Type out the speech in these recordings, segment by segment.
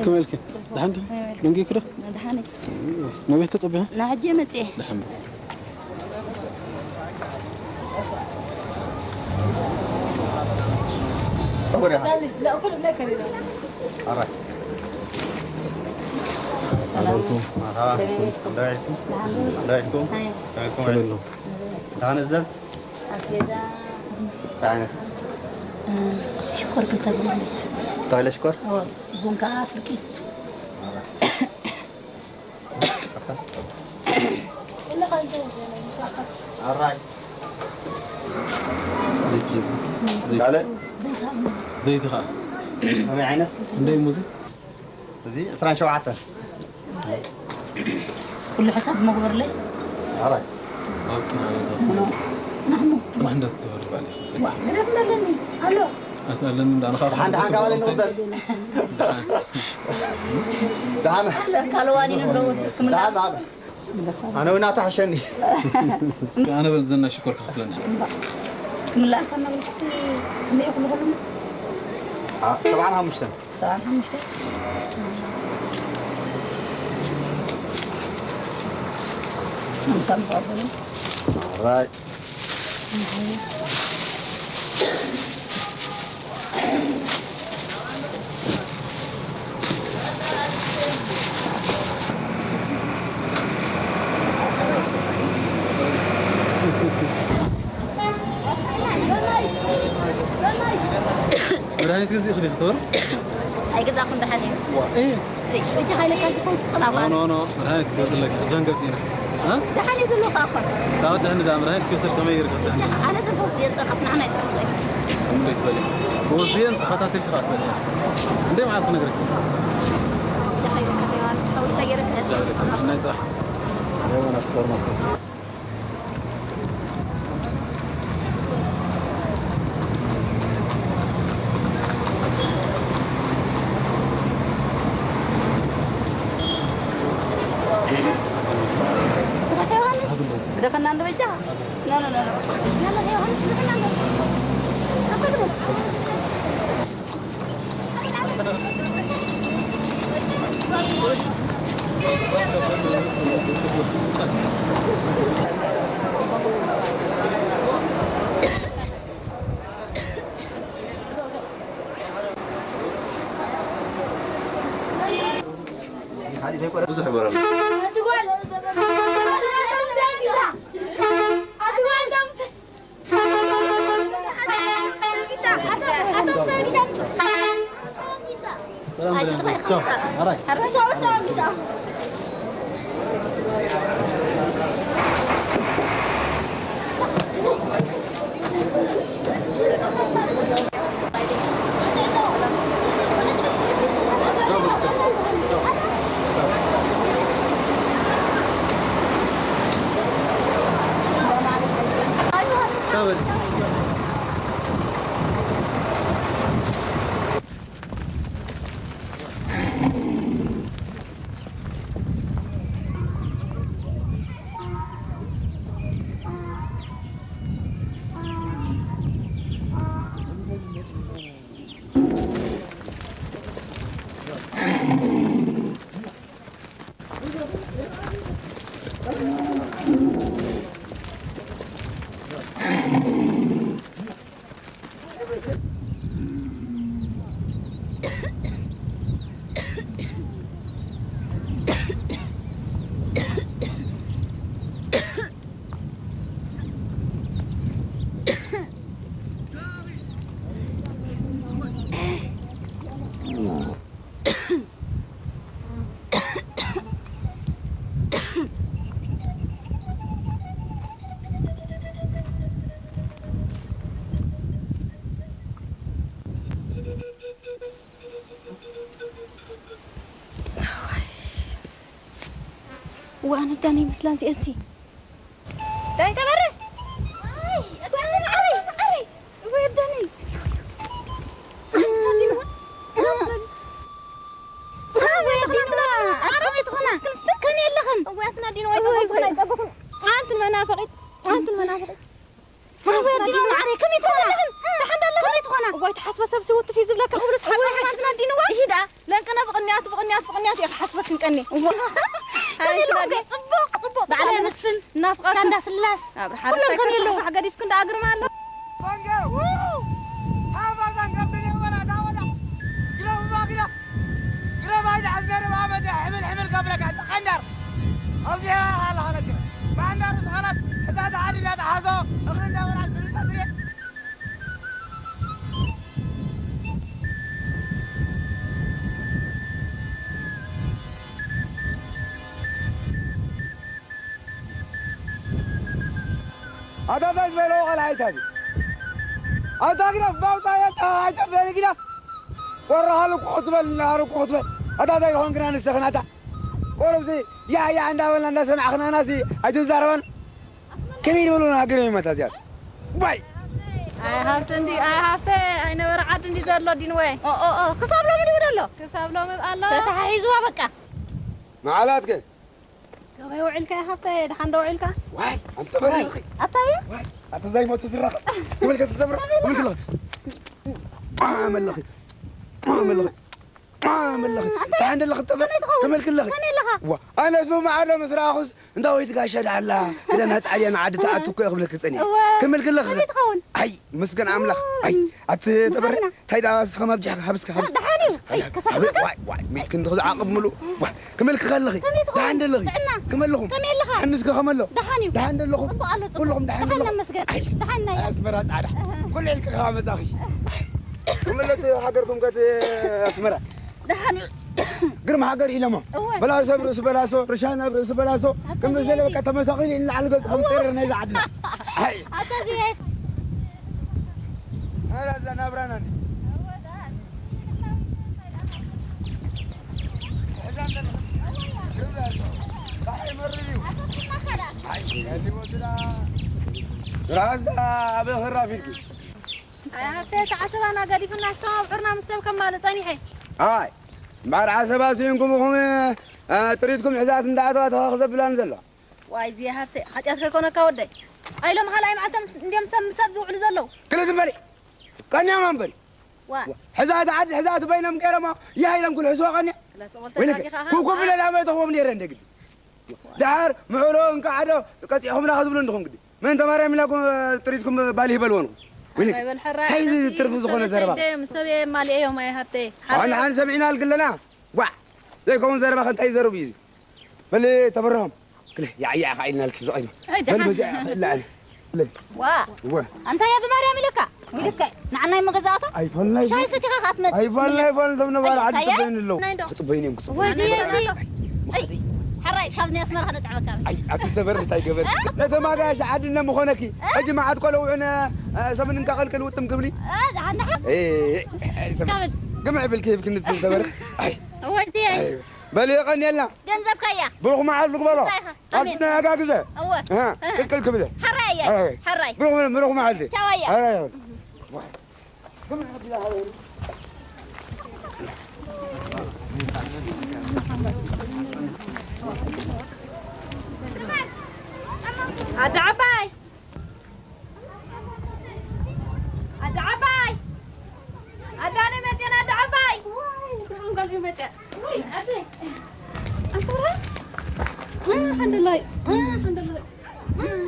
ከመይ ኢልኪ? ደሓን ዲኺ? ደንጊኺ ዶ? ደሓን እየ። ናበይ ተጸቢኻ? ንሕጂ እየ መጽኤ። ደሓን። ሰላም። መርሓባ። ከመይ? ከመይ ኢልኩም? ደሓን ዶ? ከመይ ኢልኩም? ከመይ? ከመይ ኢልኩም? ከመይ ኣሎ? ደሓን እዘዝ? ኣስቤዛ እንታይ ዓይነት? እ፣ ሽኮር ክልተ ግመ። እንታይ ኢለ ሽኮር? እዎ፣ ቡን ከኣ ፍርቂ። ኣራይ። ዘይቲ ሒዙ። ዘይቲ። ካልእ? ዘይቲ ከኣ። ከመይ ዓይነት? ክንደይ እሞ እዚ? እዚ ዕስራን ሸውዓተን። ኩሉ ሕሳብ መግበርለይ። ኣራይ። ኣብ ጽናሕ እንዳ-፣ ጽናሕ እሞ። ጽናሕ እንዳተተባለ ባል። ዋ፣ ግደፍ እንዳለኒ። ኣሎ። ኣትኣለኒ እንዳ ንኻ ደሓን፣ ደሓን፣ ካባለ ንቕበል። ደሓን። ደሓን። ኣለ፣ ካልዋኒ ንብሎ ወዲ ስምና። ደሓን፣ ደሓን። ኣነ እውን ኣታ ሕሸኒ። ኣነ በል ዘና ሽኮር ክኸፍለና። ክምልኣልካ እናበልኩሲ ክንደይ ይኹን ይኹን? ኣ፣ ሰብዓን ሓሙሽተን። ሰብዓን ሓሙሽተን። ሓምሳ ምኽኣል ኮይኑ። ኣራይ። መድሃኒት ገዚእኺ ዲኺ ተወር? ኣይገዛእኩን፣ ደሓን እዩ። ዋ፣ እ። በጃኻ ኢለካ እዚ ፈውሲ ጸናባ። ኖ፣ ኖ፣ ኖ፣ መድሃኒት ገዝለኪ፣ ሕጃን ገዚእና። እ? ደሓን እዩ ዘሎ ከኣ እኮ። ካብ ደሕኒ ደኣ መድሃኒት ክወስድ ከመይ ጌርካ ደሕኒ? በጃኻ፣ ኣነ እዚ ፈውሲ እየ ዝጸናፍ፣ ንዓና ኣይትሕሰብ። እንዴት በሊ? ክወስድ እየ፣ ተኸታተልኪ ከኣ ትበሊ። እንዴ መዓልቲ ነግረኪ። በጃኻ ኢለካ ዮሃንስ፣ ሓወይ፣ እንታይ ጌረካ እየ ዝፈውሲ ጸናፍ? ናይ ጥራሕ። የሆነ ሱፐርማርኬት። ዮሃንስ፣ ግደፈና እንዶ በጃ። ኖ፣ ኖ፣ ኖ፣ ኖ። ያለ ዮሃንስ፣ ግደፈና እንዶ። አንተ ግደፍ። ብዙሕ ይበላል። ወኣነ ዳኒ ይመስላን እዚአን ሲ። ዳይ ተበረ። ኣይ፣ ኣዳኒ፣ ኣረ፣ ኣረ። ወይ ኣዳኒ። ኣረ፣ ወይ ኣዳኒ፣ ኣረ፣ ወይ ትኾና። ከመይ ኣለኽን? ወይ ኣትና ዲን፣ ወይ ወይ፣ ጸበኹም፣ ወይ። ኣይጸበኹም። ኣንትን መናፍቂት፣ ኣንትን መናፍቂት። ወይ ኣዲኖ ማዕረይ፣ ከመይ ትኾና? ደሓን ዶ ኣለኽን? ከመይ ትኾና? እዋይ፣ ተሓስበ ሰብሲ ውትፍ እዩ ዝብለካ፣ ክብሪ ዝሓበረ እዋይ። ማለት ናዲንዋ። ይሂዳ። ለንቅነ ብቕንያት፣ ብቕንያት፣ ብቕንያት እየ ክሓስበክን ቀኒ። እዋ። ኣይ፣ ከመይ ኣለኹ? ጽቡቕ፣ ጽቡቕ፣ ጽቡቕ። በዓል መስፍን፣ ናፍቐት። ሳንዳ ስላስ። ኣብርሃ ኩሎም ደስታ ከመይ ኣለዉ? ይከፍል፣ ገዲፍክን ደኣ ግርማ ኣሎ። ግረባይ ደኣ ዝገርም ኣመት ሕምል ሕምል ከብለካ፣ ተቐንደር። ኣብዚኣ ኣለኻ ነግረ። ባንዳሩ ዝኾነት፣ እዛ ተዓዲ እንዳተሓዞ፣ እኽሊ እንዳበላሽ ትብል ትድርየ። ኣታ እንታይ ዝበልዎ ቆልዓ እዩ ታዚ? ኣታ ግደፍ፣ ባውታ የታ፣ ኣይተብለኒ ግደፍ። ወራሃሉ ኩኽ ትበል፣ ናሃሩ ኩኽ ትበል። ኣታ እንታይ ይኾን ግና ንስኽን ኣታ? ቆልዑ ሲ ያዕ ያዕ እንዳበልና እንዳሰማዕኽናናሲ ኣይትዛረባን። ከመይ ዝበሉ ሃገር ይመታ እዚኣት? ባይ! ኣይ ሃብቲ እንዲ፣ ኣይ ሃብቲ፣ ኣይነበረ ዓዲ እንዲ ዘሎ ዲንወይ። ኦ፣ ኦ፣ ኦ፣ ክሳብ ሎሚ ድዩ ዘሎ? ክሳብ ሎሚ ኣሎ። ተታሒዝዋ በቃ። መዓላትከ? ገበይ ውዒልካ ሃብቲ፣ ደሓን ዶ ውዒልካ? ዋይ፣ ኣንተ በሪኺ። ኣታየ? ዋይ፣ ኣንተ ዘይሞተ ዝራኸ። ክብልከ ትዘብር፣ ክብልክ ኣለኺ። ኣመለኺ። ኣመለኺ። ኣመለኺ። ኣንተ ደሓን ደለኺ ተበል? ከመይ ትኸውን? ክብልክ ኣለኺ። ከመይ ኣለኻ? ዋ፣ ኣነስ ብማዕዶ ምስ ረኣኹስ፣ እንዳ ወይት ጋሻ ደሓላ፣ ክዳና ጻዕድያ ንዓዲ ትኣቱ እኮ እየ ክብለኪ ጸኒሐ። እወ። ክምልኪ ኣለኺ። ከመይ ትኸውን? ኣይ፣ ምስገን ኣምላኽ። ኣይ፣ ኣቲ ተበረ፣ መሓዝና። እንታይ ደኣ እስኻ መብጃ ሃብስካ፣ ሃብስካ፣ ደሓን እዩ። ሃብስካ፣ ኣይ፣ ሃብስካ። ከሳዕ ሃብ-፣ በቃ። ዋይ፣ ዋይ፣ ሚትኪ እንድኹ ዝዓቕብ ምሉእ። ዋይ፣ ክምልኪ ከለኺ። ከመይ ትኸውን? ደሓን ደለኺ። ጥዕና። ክመለኹም። ከመይ ኣለኻ? ሕንስከ ከመሎ። ደሓን እዩ። ደሓን ደለኹም። ጽቡቕ ኣሎ፣ ጽቡቕ። ኩልኹም ደሓን ደሓን ደለኹም። ነመስገን። ኣይ፣ ደሓን ናይ ኣይ፣ ኣስመራ ጻዕዳ። እህ። ኩሉ ኢልኪ ከኣ መጻኺ። ክመለቱ ሃገርኩም ከት ኣስመራ። ደሓን እዩ። ግርማ ሃገር ኢለሞ። እወ። በላሶ ኣብ ርእሲ በላሶ፣ ርሻን ኣብ ርእሲ በላሶ። ኣታ ከም ብዘለ እዚኣ በቃ ተመሳቒሉ ኢልና ዓሊ ገጽ ከም እወ። ጥርር ናይ ዝዓድና። ኣይ። ኣታ እዚኣ ኣላ እዛ ናብራና እንዲ። እወ፣ ዳ። ሕዛን ደለ። ባሕሪ መሪር እዩ። ኣይ፣ ያሊ ወስዳ። ራዛ ኣብ ኽራፊልኪ። ኣይ ሃብተይ፣ እቲ ዓሰባና ገዲፍና ዝተባብዑርና ምስ ሰብ ከማልእ ጸኒሐ። ኣይ፣ እምበኣር ዓሰባ ስኢንኩም ኢኹም፣ እ፣ ጥሪትኩም ሕዛት እንዳኣተዋ ተኸኽ ዘብላን ዘሎ። ዋይ፣ እዚ ሃብተይ፣ ሓጢኣት ከይኮነካ ወደይ። ኣይ፣ ሎም ካልኣይ መዓልቶም ስ-፣ እንድዮም ሰብ፣ ሰብ ዝውዕሉ ዘለዉ። ክልእ ዝም በሊ። ቀንያም ኣንበሪ። ዋ። ሕዛት ዓዲ፣ ሕዛት በይኖም ገይሮሞ፣ ይሃ ኢሎም ክልሕስዋ ቀንያ። ክላስ ኦልተ ወይልክ፣ ታሪኽ ኣኻ። ኩኩ ብለ ዳመ ተኽዎም ነይረ እንደግዲ። ደሓር ምዕሮ እንቃዓዶ ቀጺዕኹምና ከዝብሉ እንድኹም ግዲ። መን ተማርያም ኢላኩም ጥሪትኩም ባሊ ይበልዎ ንኹም። ወይኒ፣ ኣይ በል ሕራይ፣ እንታይ እዚ ነዚ ትርፊ ዝኾነ ሰብ ዘረባ? ሰይደ፣ ምስ ሰብ የማልኤ እዮም ኣይ ሃብተይ። ሓን፣ ሓን ሰሚዕና ኣልክለና። ዋ፣ ዘይከውን ዘረባ ከ እንታይ ዘረቡ እዩ እዚ? በል ተበርሆም። ክለ፣ ያዕ፣ ያዕ፣ ኸዓ ኢልና ኣልክ ዝቐይማ። ኣይ፣ በል ደሓን። በዚኣ ኸእላ ኣለ። ዋ። እወ። ኣንታ ያ ብማርያም ኢለካ? ኢለካ። ንዓናይ መገዛእታ? ኣይፈልናይ። ሻሂ ሰቲኻ ከኣ ትመጽእ። ኣይፈልናይ፣ ኣይፈልናይ፣ እቶም ነባር ኣይ፣ ዓዲ ኣንታ ያ? ጽበዩኒ ኣለዉ። ናይ ዶ? ክጽበዩኒ እዮም፣ ክጽበዩኒ። ወዚ፣ ወዚ። ኣይ፣ ሓራይ፣ ካብ ናይ ኣስመራ ከነጥዕመካ። ኣይ፣ ኣቲ ተበር እንታይ ገበር? ነቶም ኣጋይሽ ዓዲ እነ ምኾነኪ። ሕጂ መዓት ቆለውዕነ፣ እ፣ ሰምን እንካ ቀልቅል ውጥም ክብሊ። እ፣ ደሓን፣ ደሓን። እ፣ እ፣ እ፣ ተበር። ከብል። ግምዕ ብልኪ ሂብክኒ ትብል ተበር። ኣይ። ወዚ፣ ኣይ። ኣይ። በል የቐንየልና። ገንዘብካ እያ። ብሩኽ መዓልቲ ግበሮ። እንታይ ኢኻ? ኣብቲ ኣሜን። ናይ ኣጋ ግዜ። እወ። እህ፣ እህ። ቅልቅል ክብል። ሓራይ እየ። ኣይ። ሓራይ። ብሩኽ፣ ብሩኽ መዓልቲ። ቻው እየ። ሓራይ። ኣደ ዓባይ። ኣደ ዓባይ! ኣዳነ መፅአን ኣደ ዓባይ! ዋይ፣ ብርሃን ጓል እዩ መፅአ። ዋይ፣ ኣደ! ኣንተራ! ሓንደላይ! ሓንደላይ!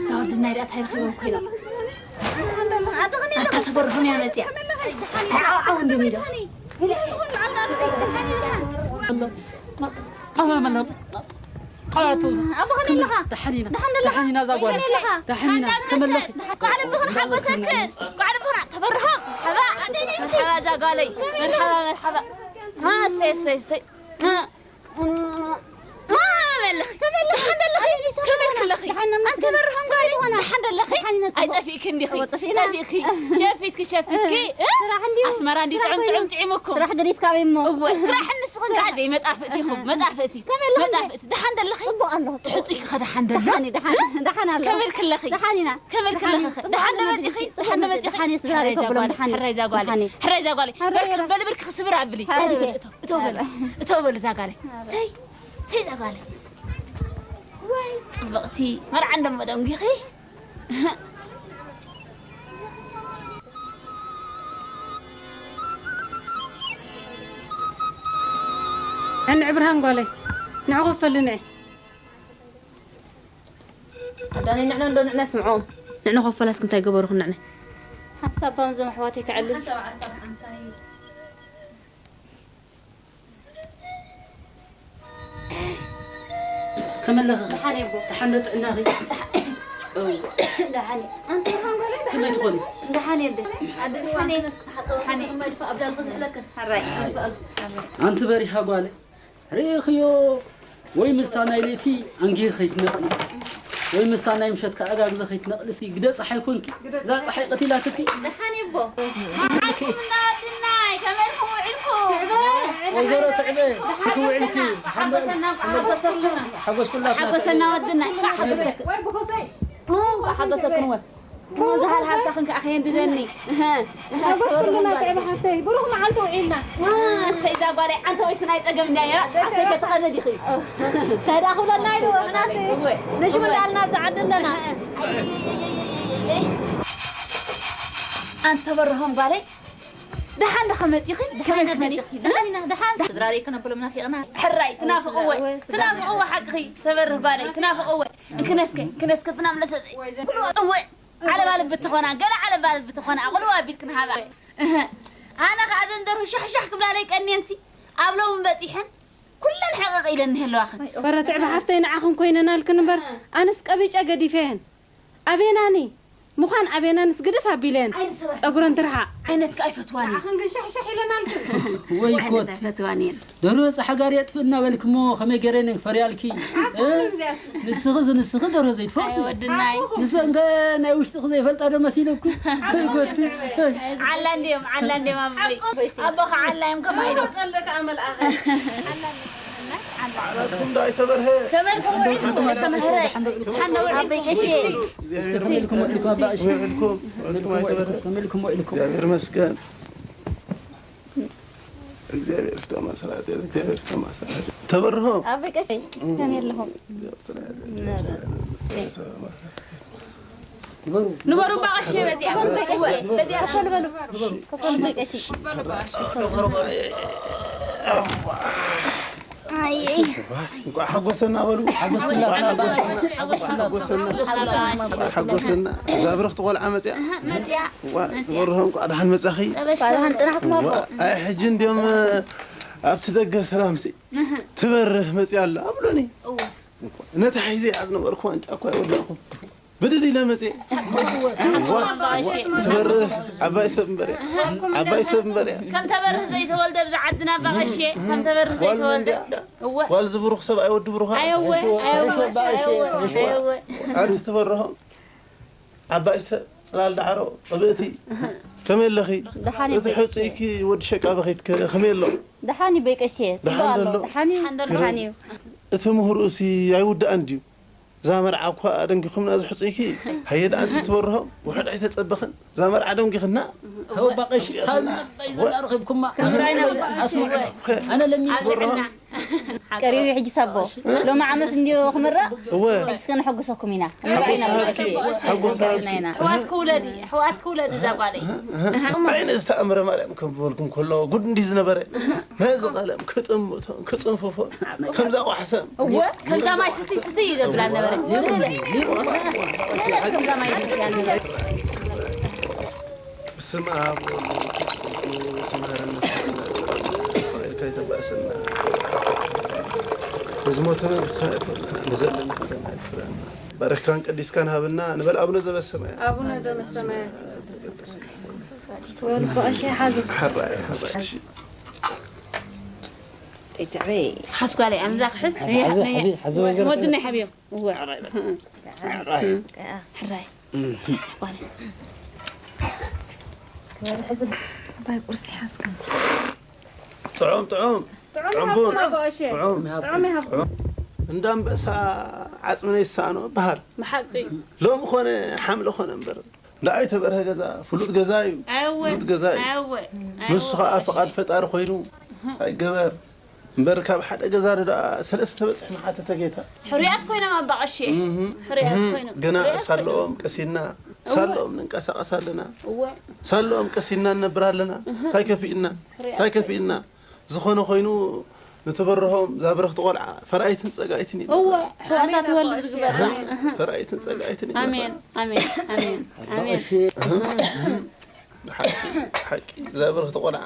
ናወርድናይ ደኣ እንታይ ረኺቦም ኮይኖም? ኣታ ተበርሁን እያ መፅያ። ዓው ዓው እንዲም ኢሎም። ኣታ መላ-፣ ኣታ ደሓን ኢና። ደሓን ደለኻ? ደሓን ኢና እዛ ጓል። ከመይ ኣለኻ? ደሓን ኢና። ከመለኺ? ጓዕለ ብኽን ሓጎሰክን። ጓዕለ ብኽን ተበርሆም። መርሓባ። መርሓባ እዛ ጓለይ። መርሓባ፣ መርሓባ። አ፣ እሰይ፣ እሰይ፣ እሰይ። አ፣ አ፣ መለኺ። ከመይ ኣለኺ? ደሓን ደለኺ? ከመይ ኣለኺ? ደሓን ነመስግን። ኣንተ በርሆም ጓለይ። ደሓን ደለኺ? ደሓን ኢና። ኣይጠፊእክን ዲኺ? እወ፣ ጠፊእና። ጠፊእኪ። ሸፊትኪ፣ ሸፊትኪ። እ? ስራሕ እንዲዩ። ኣስመራ እንዲ ስራሕ ጥዑም፣ ኮይኑ። ጥዑም ጥዒሙኩም። ስራሕ ገዲፍካ በይ እሞ። እወ፣ ስራሕ ንስ እንካ ዘይመጣፍእቲ ኢኹም፣ መጣፍእቲ። ከመይ ኣለኹም? መጣፍእቲ። ደሓን ደለኺ? ጽቡቕ ኣለኹ፣ ጽቡቕ። ትሕጹይ ከ ደሓን ደሎ? ደሓን እየ፣ ደሓን፣ ደሓን ኣለኹ። ከመይ ክለኺ? ደሓን ኢና። ከመይ ደሓን ክለኺ? ኣለኹ፣ ጽቡቕ ደሓን ኣለኹ። ደመጺኺ? ጽቡቕ ደሓን ደመጺኺ? ደሓን እየ፣ ስድራ ሕራይ ቤት ዛ ከብሎም ጓለይ፣ ደሓን እየ። ሕራይ ዛ ጓለይ፣ ደሓን እየ። ሕራይ ዛ ጓለይ። ሕራይ በል፣ እየ። በል ብርኪ ስብር ኣብሊ። ሕራይ እየ። እቶ፣ እቶ በል፣ እቶ በል ዛ ጓለይ። ሰይ፣ ሰይ ዛ ጓለይ። ወይ ጽብቕቲ መርዓ እንደሞ ደንጒኺ። እንዕ ብርሃን ጓለይ፣ ንዕ ኮፈሊ ንዕ። ኣዳነይ ንዕነ እንዶ ንዕነ ስምዖም። ንዕነ ኮፈላስ እንታይ ገበሩኹ ንዕነ? ሓንሳብ ባም ዘም ኣሕዋተይ ከዕልል። ከመለኺ? ደሓን እየ ኣቦ። ደሓን ዶ ጥዕናኺ? እዋ። ደሓን እየ። ኣንቲ ደሓን ጓለይ? ከመይ ትኾኒ? ደሓን እየ ኣደ። ኣደ ደሓን እየ። ደሓን እየ። ኣብ ላዕሊ ክዝሕለክን። ሕራይ። ኣንቲ በሪሃ ጓለይ፣ ርኢኽዮ ወይ ምስታ ናይ ለይቲ ኣንጊህ ከይትነቕሊ፣ ወይ ምስታ ናይ ምሸት ከኣ ኣጋግዘ ከይትነቕልሲ፣ ግደ ጸሓይ ኮንኪ። እዛ ጸሓይ ቀቲላትኪ። ደሓን እየ ኣቦ። መዓልኩም እንዳ ወድናይ፣ ከመይ ኢልኩም ውዒልኩም? ወይዘሮ ትዕበ፣ ክትውዕልኪ። ሓጎሰና፣ ሓጎሰና ወድናይ። ሓጎሰክን ወ። ዝሃል ሃብታኽን ከኣ ከየንድደኒ። ሓጎስ ኩልና ትዕበ ሓፍተይ፣ ብሩኽ መዓልቲ ውዒልና። እሰይ፣ እዛ ጓለይ ዓንተ ወይስ ናይ ጸገም እንድያ ነይራ? ዓሰይ ከትቐኒ ዲኺ? እንታይ ደኣ ክብለና ኢሉ፣ ንሕናስ እወ። ንሽምላ ኣልና ኣብዚ ዓዲ ኣለና። ኣንተ በርሆም ጓለይ፣ ደሓን ዶ ከመጺኺ? ከመይ ደሓን ከመጺኺ? ደሓን ኢና፣ ደሓን። ስድራ ርኢክን ኣበሎም ናፊቕና። ሕራይ፣ ትናፍቕዎ፣ እወ፣ ስድራ ትናፍቕዎ ሓቅኺ፣ ተበርህ ጓለይ፣ ትናፍቕዎ። እንክነስከ፣ እንክነስከ፣ ትናም ለሰ-፣ እወ፣ ዓለባ ልቢ ትኾና፣ ገለ ዓለባ ልቢ ትኾና፣ ኣቕልዋ ቢልክን ሃባ። እህ፣ ኣነ ኸኣ ዘን ደርሁ ሻሕ ሻሕ ክብላለይ ቀንየንሲ፣ ኣብ ሎሚ በጺሐን፣ ኩለን ሕቕቕ ኢለን ንህለዋኽን። በረ ትዕበ ሓፍተይ ንዓኽን ኮይነናልክን እምበር፣ ኣነስ ቀቢጨ ገዲፈየን። ኣቤናኒ፣ ምዃን ኣቤናንስ ግድፍ ኣቢለየን። ጸጉረን ትርሓቕ። ዓይነት ከኣ ኣይፈትዋን እየ። ንዓኽን ግን ሻሕ ሻሕ ኢለናልክን። ወይ ዓይነት ኮት። ኣይፈትዋን እየን። ደርሆ ጻሕጋር የጥፍእ እናበልክሞ ከመይ ገይረ ነን ክፈርያልኪ? እ? ንስኺ ዝንስኺ ደርሆ ዘይትፈርኺ? ኣይ ወድናይ። ንሰንከ ናይ ውሽጥኺ ዘይፈልጣ ዶ መሲለኩ? ወይ ኮት። ዓላ እንድዮም፣ ዓላ እንድዮም ኣቦይ። ኣቦኻ ዓላ እዮም ከማይ ኢሎም። ጸለካ ኣመልኣኸ። ዓላ እንድዮም። ዓላ። ዓላትኩም ዶ ኣይተበርሀ? ከመልኩም ውዒልኩም ተመህረ። ሓንደ ውዒልኩም። ኣቦይ ቀሺ። እግዚኣብሔር ከመልኩም ውዒልኩም ኣባ ቀሺ? ውዒልኩም፣ ውዒልኩም ኣይተበርሀ። ከመልኩም ውዒልኩም። እግዚኣብሔር ይመስገን። እግዚኣብሔር ፍቶም ኣስራት፣ እግዚኣብሔር ፍቶም ኣስራት። ተበርሆ። ኣቦይ ቀሺ፣ ከመይ ኣለኹም? ንበሩ እባ ቀሺ በዚኣ። ከፈሉ በሉ። ከፈሉ በሉ። ከፈሉ በሉ ቀሺ። ኣይ። እንኳዕ ሓጎሰና በሉ። ሓጎሰና። ሓጎሰና። እዛ ብርኽቲ ቆልዓ መፅያ። መፅያ። ዋ፣ ትበርሆ እንኳዕ ደሓን መፃኺ። እንኳዕ ደሓን ፅናሕኩም ኣቦ። ዋ፣ ኣይ ሕጂ እንድዮም ኣብቲ ደገ ሰላምሲ ትበርህ መፅያ ኣላ ኣብሉኒ። እወ። ነታ ሒዘ እያ ዝነበርኩ ዋንጫ እኳ ኣይወዳእኹ። ብድድ ኢለ መፅየ። ዋ፣ ዋ፣ ትበርህ ዓባይ ሰብ እምበር እያ። ዓባይ ሰብ እምበር እያ። ከም ተበርህ ዘይተወልደ ብዛ ዓድና ኣባ ቀሼ፣ ከም ተበርህ ጓል ዘይተወልደ። መንድያ። እወ። ጓል ዝብሩኽ ሰብኣይ ወዲ ብሩኻ። ኣየወ፣ ኣየወ፣ ኣየወ፣ ኣየወ። ኣንቲ ትበርሆም። ዓባይ ሰብ፣ ጽላል ዳዕሮ፣ ቅብእቲ፣ ከመይ ኣለኺ? ደሓን እዩ እቲ በይ። ሕጹይኪ ወዲ ሸቃ በኺትከ ከመይ ኣሎ? ደሓን እዩ በይ ቀሼ፣ ጽቡቕ ደሓን ኣሎ። ዘሎ? ደሓን እዩ፣ ደሓን እዩ። ደሓን እዩ። እቲ ምሁርኡሲ ኣይውዳእን ድዩ? እዛ መርዓ እኳ ደንጊኹምና እዚ ሕጹይኪ፣ ሃየ ደኣ ኣንቲ ትበርሆም፣ ውሑድ ኣይተጸበኽን። እዛ መርዓ ደንጊኽና። ሃው ኣባ ቀሺ፣ ታብ ነባይ ዘላ ረኺብኩማ። ኣስምዑ፣ ኣስምዑ። ኣነ ለሚ ትበርሆም። ቀሪቡ እዩ ሕጂ ሳቦ። ሎሚ ዓመት እንድዩ ክምረቕ። እወ። ሕጂ እስከ ነሐጉሰኩም ኢና። ሓጎስ ሃብኪ፣ ሓጎስ ሃብኪ። ኣሕዋት ክውለድ እዩ፣ ኣሕዋት ክውለድ እዛ ጓለይ። እህ፣ እህ። እንታይ ነዚ ተኣምረ ማርያም ከም ዝበልኩም ከሎ ጉድ እንዲህ ዝነበረ። ነዚ ቀለም ክጥምቶን ክጽንፍፎን ከምዛ ቋሕሰም። እወ፣ ከምዛ ማይ ስትይ ስትይ እዩ ዘብላ ነበረ። ከምዛ ማይ ስትይ ኣነበረ። በስመ አብ ወወልድ ወመንፈስ ቅዱስ አሐዱ አምላክ። ፍቅርካ ይተባእሰና። ንዝሞተ መንግስት ኣይትወልና፣ ንዘለና ክብረና ኣይትፍረና። ባረክካን ቀዲስካን ሃብና ንበል። አቡነ ዘበሰማያት። አቡነ ዘበሰማያት። ወልቦ እሺ፣ ሓዙ። ሕራይ፣ ሕራይ፣ እሺ። ተይትዕበይ። ሓዝ ጓለይ፣ ኣምዛ ክሕዝ። ሓዚ፣ ሓዚ፣ ሓዚ፣ ወዲ ናይ ሓብዮም። እወ። ሕራይ። ሕራይ። ጓል። ኣባይ ቁርሲ ሓዝካ። ጥዑም ጥዑም ጥዑም ጥዑም ቡን ይሃብኩም ኣቦ ቀሺ። ጥዑም ጥዑም ይሃብኩም። ጥዑም። እንዳ ኣንበሳ ዓጽሚ ነይሳኖ በሃል። ብሓቂ። ሎም ኾነ ሓምለ ኾነ እምበር እንዳ ኣይተበርሀ ገዛ ፍሉጥ ገዛ እዩ። ኣወ ፍሉጥ ገዛ እዩ። ኣወ ኣወ ንሱ ኸዓ ቀሺ። ፍቓድ ፈጣሪ ኮይኑ ኣይገበር እምበር ካብ ሓደ ገዛ ዶ ደኣ ሰለስተ በጽሒ መሓተተ ጌታ። ሕሩያት ኮይኖም ኣባ ቀሺ። እህ፣ ሕሩያት እህ፣ ኮይኖም። ገና ሕሩያት ሳለኦም ኮይኖም። ቀሲና እወ። ሳለኦም ንንቀሳቐስ ኣለና። እወ። ሳለኦም ቀሲና ንነብር ኣለና። እህ። እንታይ ከፊእና እንታይ ከፊእና። ከፊእና። ዝኾነ ኮይኑ ንትበርሆም ዛብረኽቲ ቆልዓ ፈርኣይትን ጸጋይትን እዩ። እወ ኣሕዋታ ትወልድ ዝግበራ። ፈርኣይትን ጸጋይትን እዩ። ኣሜን ኣሜን ኣሜን ኣሜን። እሺ። ሓቂ ሓቂ ዛብረኽቲ ቆልዓ።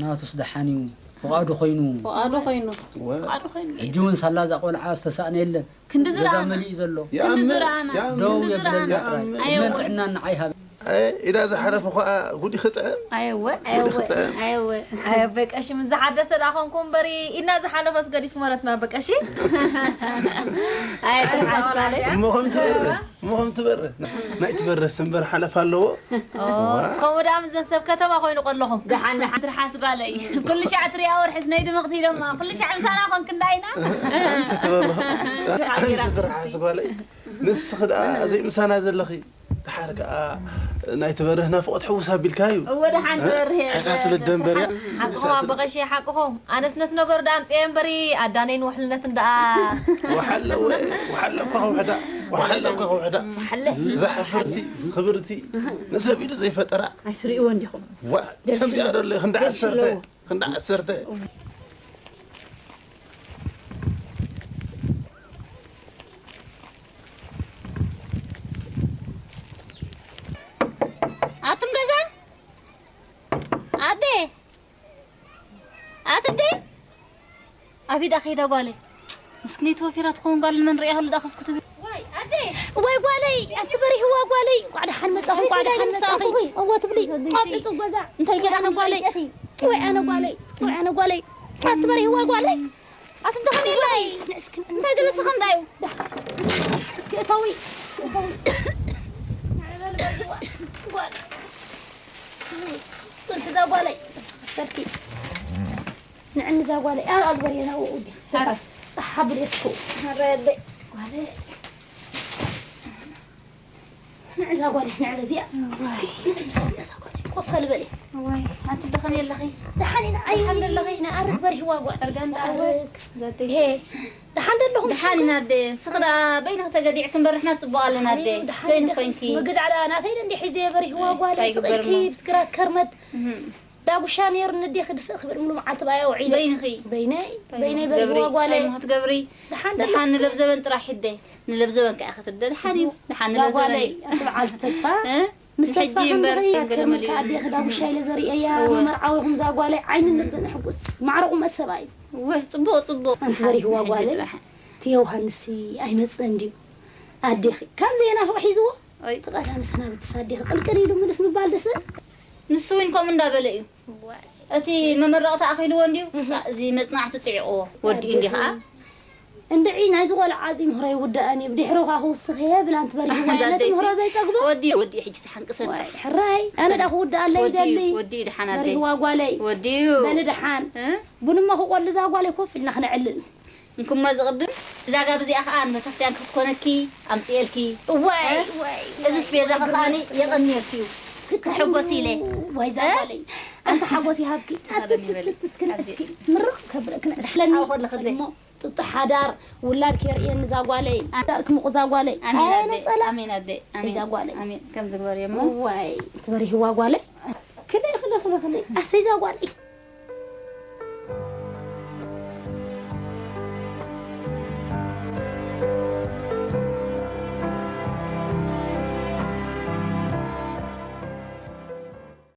ናቱስ ደሓን እዩ። ፍቓዱ ኮይኑ። ፍቓዱ ኮይኑ። እወ። ፍቓዱ ኮይኑ። ሕጂ እውን ሳላ እዛ ቆልዓ ዝተሳእነ የለን። ክንዲ ገዛ ዝረኣና። መሊኡ ዘሎ። ክንዲ ይኣምን፣ ዝረኣና። ይኣምን። ደው ክንዲ የብለልና ዝረኣና። ጥራይ። ይኣምን። ዕድመን ጥዕናን ንዓይ ሃብ። ኣየ፣ ኢዳ ዝሓለፈ ኸኣ ጉዲ ክጥዕም። ኣየወ፣ ጉዲ ኣየወ፣ ክጥዕም። ኣየወ። ኣየ፣ ኣቦይ ቀሺ፣ ምስ ዝሓደሰ ደኣ ኾንኩ እምበሪ፣ ኢድና ዝሓለፈስ ገዲፍኩሞ ረትና፣ ኣቦይ ቀሺ። ኣየ፣ ትርሓስ ጓለይ። እሞ ከም ትበርህ፣ እሞ ከም ትበርህ። ናይ ትበርህ ስምበር ሓለፍ ኣለዎ። ኦ፣ ከምኡ ደኣ ምስ ዘን ሰብ ከተማ ኮይኑ ቀለኹም። ደሓን፣ ደሓን፣ ትርሓስ ጓለይ። ኩሉ ሻዕ ትሪኣ ወርሕስ ናይ ድምቕቲ ኢሎማ። ኩሉ ሻዕ ምሳና ኾንክ እንዳይና። ኣንቲ ትበርህ። ኣንቲ ትርሓስ ጓለይ። ንስኺ ደኣ ዘይምሳና ዘለኺ። ደሓር ከኣ ናይ ትበርህ ናፍቖት ሕውስ ኣቢልካ እዩ። እወ፣ ደሓን ትበርህ እየ። ሕሳስ ልደንበር እያ። ሓቅኹም ኣቦ ቀሺ፣ ሓቅኹም። ኣነስ ነቲ ነገሩ ደኣ ኣምጽኤ እምበሪ፣ ኣዳነይን ውሕልነትን ደኣ። ወሓለ ወ-፣ ወሓለ እኳ ከውሕዳ፣ ወሓለ እኳ ከውሕዳ። ወሓለ። እዛ ሕፍርቲ፣ ክብርቲ፣ ንሰብ ኢሉ ዘይፈጠራ። ኣይትርእይዎ እንዲኹም። ዋ፣ ከምዚኣ ዶ ኣለ፣ ክንዲ ዓሰርተ፣ ኣለዎ። ክንዲ ዓሰርተ። ኣቱም ገዛ? ኣደ! ኣትደ! ኣቢዳ ከይዳ ጓለይ። ምስክነይቲ ወፊራ ትኸውን ጓል መን ርእያ ህሉ ዳኸፍኩ ትብል። ዋይ፣ ኣደ! ዋይ ጓለይ! ኣንቲ በሪህዋ ጓለይ! እንቋዕ ደሓን መጻኹም፣ እንቋዕ ደሓን መጻኹም። እወ ትብሊ። ኣደ! ቆም ንጹህ ገዛ። እንታይ ገዳ ኣነ ጓለይ? ወይ ኣነ ጓለይ፣ ወይ ኣነ ጓለይ፣ ኣቲ በሪህዋ ጓለይ። ኣቲ እንተ ኸመይ ኣለኺ? ንዕስኪ፣ እንታይ ገለ ስኸ እንታይ እዩ? እስኪ እተዊ፣ እስኪ እተዊ። ንዕበል በሪህዋ ጓል። ጽንሒ እዛ ጓለይ፣ ጽንሒ በርኪ። ንዕኒ እዛ ጓለይ፣ ኣብ ኣግበር የናው ውዲ። ጸሓ ብሌስኩ። ጓለይ። ንዕዛ ጓለይ፣ ንዕበ እዚኣ። እስኪ፣ ንዕበ እዚኣ እዛ ጓለይ። ኮፍ ልበሊ። ወይ፣ ኣንቲ ደኸም የለኺ? ደሓን ኢና፣ ኣይ፣ ደሓን ደለኺ? ንኣርግ በሪህዋ ጓል። ኣርጋ እንዳ ኣርግ። ኣርግ። ዘተይ። ሄ፣ ደሓን ደለኹም? ደሓን ኢና ኣደ። ስኽ ደኣ በይንኺ ተገዲዕኪ እምበር ንሕና ጽቡቕ ኣለና ኣደ። ኣይ፣ ደሓን በይንኺ ደለኹም። ኮይንኪ። ምግድ ዓላ ናተይ እንዲ ሒዘ በሪህዋ ጓል። እንታይ ይግበር ስቕ ኢልኪ እሞ? ብስግራት ከርመድ። እህም። ዳጉሻ ነይሩ ንዴኺ ድፍእ ክብል ሙሉ መዓልቲ ባያ ውዒለ። በይንኺ? በይነይ፣ እንታይ በይነይ እሞ በሪህዋ ክትገብሪ? ጓለይ። እንታይ እሞ ክትገብሪ? ደሓን ደሎ። ደሓን ንለብ ዘበን ጥራሕ ሒደ። ንለብ ዘበን ከኣ ክትደ ደሓን እዩ። ደሓን ንለብ ዘበን ጓለይ፣ እዩ። ኣቲ በዓል ተስፋ፣ እ? ምስ ተስፋ ንሕጂ እምበር ከምዚ ከይከርመካ ገለመለ እዩ። ኣዴኺ ዳጉሻ ኢለ ዘርእየያ፣ እወ። ንመርዓዊኹም እዛ ጓለይ ዓይንን ልብን ሕጉስ፣ ማዕረቑ መሰባ እዩ። እወ፣ ጽቡቕ፣ ጽቡቕ። ኣንቲ በሪህዋ ሓንቲ ጓለይ፣ ትራሕ። እቲ ዮሃንስሲ ኣይመጽእን ድዩ? ኣዴኺ፣ ካብ ዘየናፍቕ ሒዝዎ? ኣይ። እቲ ቀዳመ ሰናብትስ ኣዴኺ ቅልቅል ኢሉ ምልስ ምባል ደስ ዝብል። ንሱ እውን ከምኡ እንዳበለ እዩ። ዋይ። እቲ መመረቕታ ኣኺልዎ እንድዩ፣ እህ። ጻ-፣ እዚ መጽናዕቲ ጽዒቕዎ፣ ወዲኡ እንዲ ኸዓ። እንድዒ፣ ናይዚ ቆልዓ እዚ ምህሮ ይውዳእን እዩ፣ ብድሕሩ ኸዓ ክውስኽ እየ፣ ብላ እንትበሪህ እዛ ዋይ፣ ነቲ ኣደይ ምህሮ ሲ-፣ ዘይጸግቦ። ወዲኡ፣ ወዲኡ፣ ሕጂ ተሓንቅሰ ዋይ፣ ጥራሕ። ሕራይ፣ ኣነ ዳ ክውዳእ ኣለይ ወዲኡ፣ ይደሊ። ወዲኡ፣ ደሓን ኣደይ። በሪህዋ ጓለይ። ወዲኡ። በሊ ደሓን። እ? ቡን እሞ ክቆሊ እዛ ጓለይ ኮፍ ኢልና ክነዕልል። እንኩሞ ዝቕድም፣ እዛ ጋብ እዚኣ ኸኣ ንቤተክርስትያን ክትኮነኪ ኣምጽኤልኪ። ዋይ፣ እ? ዋይ፣ እዚ ዋይ፣ ስቤዛ ዋይ፣ ከኣ ብራስ። የቐንየልኪ እዩ። ክትሕጎስ ኢለ። ዋይ፣ እዛ እ? ጓለይ። ኣንታ ሓጎስ ይሃብኪ። ኣደ ይበል። እስኪ፣ ኣደ። እስኪ፣ ምርቕ ከብለኪ፣ ንዕስለኒ። ደሓን ከለኺ ኣደ። እሞ፣ ጥጡሕ ሓዳር፣ ውላድ ከርእየኒ እዛ ጓለይ። ኣ-፣ ሓዳር ክምቑ እዛ ጓለይ። ኣሜን ኣደ። ኣነ ጸላ-፣ ኣሜን ኣደ። ኣሜን። እዛ ጓለይ። ኣሜን። ከም ዝግበር እየ እሞ። ዋይ፣ ትበሪህዋ ጓለይ። ክለ፣ ክለ፣ ክለ፣ ክለ። ኣሰይ፣ እዛ ጓለይ።